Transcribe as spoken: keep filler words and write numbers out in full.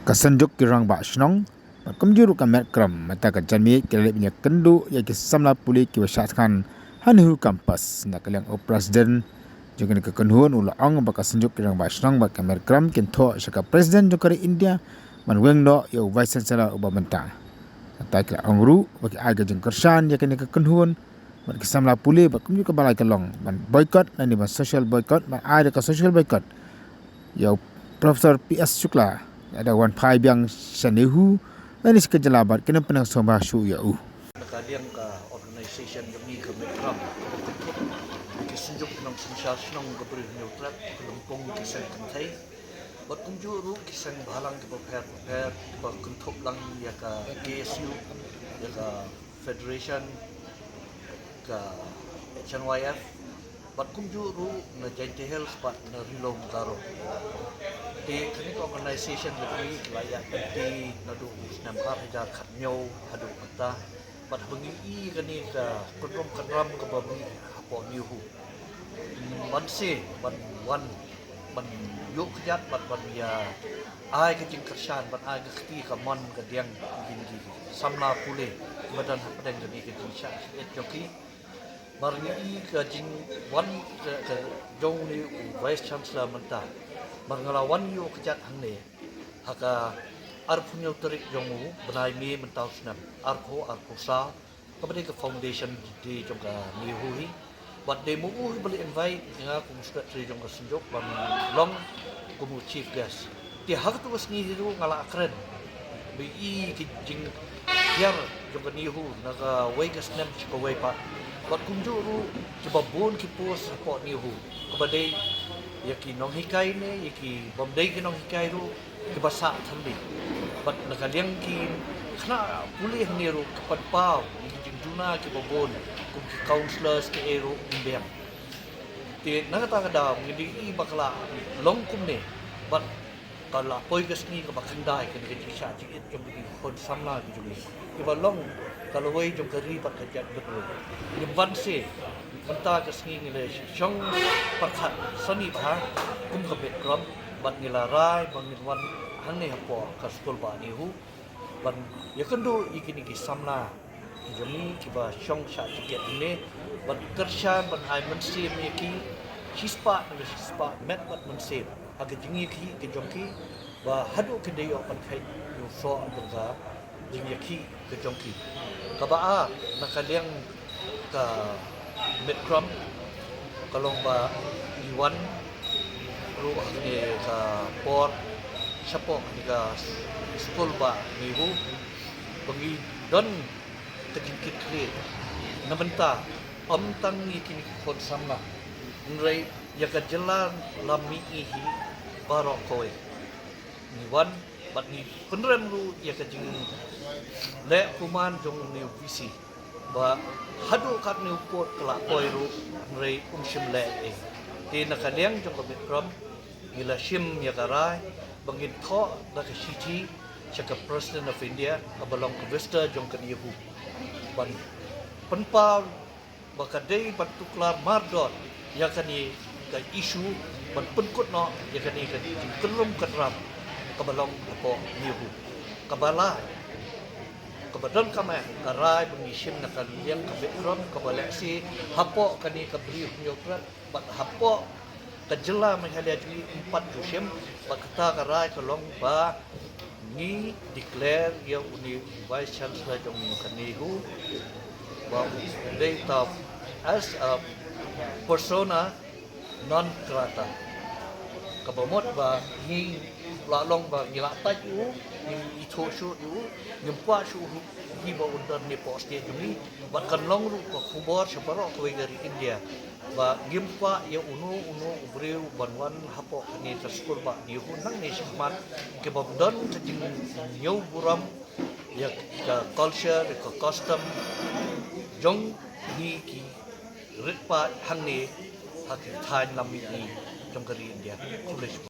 Ka Synjuk ki Rangbah Shnong bad kumjuh ruh ka Met Krom mynta ka janmiet ki la leit ban ïakynduh ïa ki samla pule kiba shah thngan ha NEHU campus. Na ka liang u President jong kane ka kynhun u la ong ba ka Synjuk ki Rangbah Shnong bad ka Met Krom kin thoh sha ka President jong ka ri India ban weng noh ïa u Vice Chancellor uba mynta. Kata ki la ong ruh ba ki ai ka jingkyrshan ïa kane ka kynhun bad ki samla pule bad kumjuh kaba lai ka long ban boycott lane ban social boycott, ban ai da ka social boycott ïa u Professor P S Shukla lada wan phai biang sha NEHU lane sha ka jylla bad kin ym pyndonkam shuh ïa u. Na ka liang ka organisation jong ngi ka Met Krom, ki Synjuk Nongsynshar Shnong ka Bri Hynñiewtrep, ka lympung ki seng kynthei bad kumjuh ruh ki seng bhalang kiba pher bapher kiba kynthup lang ïa ka K S U, ïa ka Federation, ka H N Y F bad kumjuh ruh na Jaintia Hills bad na Ri-lum Garo. Te kane ka organisation ka jong ngi ka la ïaid lynti naduh u snem ar hajar khathynñiew haduh mynta. Bad haba ngi i kane ka kynrum kynram kaba mih hapoh NEHU, ban sngewbha ban wan ban ïoh kjat bad ban ïa ai ka jingkyrshan, ban ai ka kti kamon kadiang ïa ki samla pule kiba don hapdeng kane ka jingshah jingit jong ki. Namar ngi i ka jingwan ka, ka jong une u Vice Chancellor mynta, namar nga la wan ïoh kjat hangne ha ka arphew hynñiew tarik jong u bnai May mynta u snem arphew arphew saw, kaba dei ka Foundation Day jong ka NEHU hi. Bad dei ma u hi ba la invite ïa nga kum u Secretary jong ka Synjuk ban long kum u Chief Guest. Te ha katu ka sngi hi ruh nga la kren ba i ki jinghiar jong ka NEHU na kawei ka snem sha kawei pat. Bad kumjuh ruh kiba bun ki post hapoh NEHU, kaba dei ïa ki nonghikai ne ïa ki bym dei ki nonghikai ruh, kiba sah than beit. Bad na ka liang ki khynnah pule hangne ruh ki pynpaw ïa ki jingduna kiba bun kum ki counsellors kiei ruh ym biang. Te na kata ka daw ngi dei i ba ka la long kumne bad ka la poi ka sngi kaba khyndai kane ka jingshah jingit jong ki khun samla ki jong ngi kiba long ka lawei jong ka ri bad ka jaitbynriew. Ngim wan shuh. Mynta ka sngi ngi la shong pyrkhat sani bha kum ka Met Krom bad ngi la rai ba ngin wan hangne hapoh ka skul bah NEHU ban ïakynduh ïa kine ki samla ki jong ngi kiba shong shah jingit hangne, ban kyrshan, ban ai mynsiem ïa ki shispah na shispah met bad mynsiem ha ka jingïakhih ka jong ki, ba haduh kin da ïoh ban kheit ïa u soh jong ka jingïakhih ka jong ki. Kaba ar na ka liang ka Met Krom ka long ba ngi wan ruh ha kane ka por shapoh kane ka skul bah NEHU ba ngi don ka jingkitkhlieh na bynta ym tang ïa kine ki khun samla hynrei ïa ka jylla lam mihngi hi baroh kawei. Ngi wan bad ngi pynrem ruh ïa ka jingleh kuman jong une u VC ba haduh katne u pud ka la poi ruh hynrei um shym leh ei. Te na ka liang jong ka Met Krom ngi la shim ïa ka rai ba ngin thoh da ka shithi sha ka President of India kaba long ka Visitor jong ka NEHU ban pynpaw ba ka dei ban tuklar mardor ïa kane ka issue, ban pynkut noh ïa kane ka jingkynrum kynram kaba long hapoh NEHU. Kaba lai, kaba donkam eh ka rai ba ngi shim na ka liang ka Met Krom kaba lehse hapoh kane ka Bri Hynñiewtrep bad hapoh ka jylla Meghalaya jong ngi ym pat ju shim. Bad kata ka rai ka long ba ngi declare ïa une u Vice Chancellor jong ka NEHU ba u dei uta as a persona non grata. Kaba mut ba ngi la long ba ngi la tait ïa u, ngim ithuh shuh ïa u, ngim kwah shuh hi ba un don ne poh state jong ngi. Bad kan long ruh ka khubor sha baroh kawei ka ri India ba ngim kwah ïa uno uno u briew ban wan hapoh kane ka skul bah NEHU nangne shakhmat, ki bym don ka jingñiew burom ïa ka culture, ïa ka custom jong ngi ki rit paid hangne ha ki thaiñ lam mihngi jong ka ri India. Khublei shibun.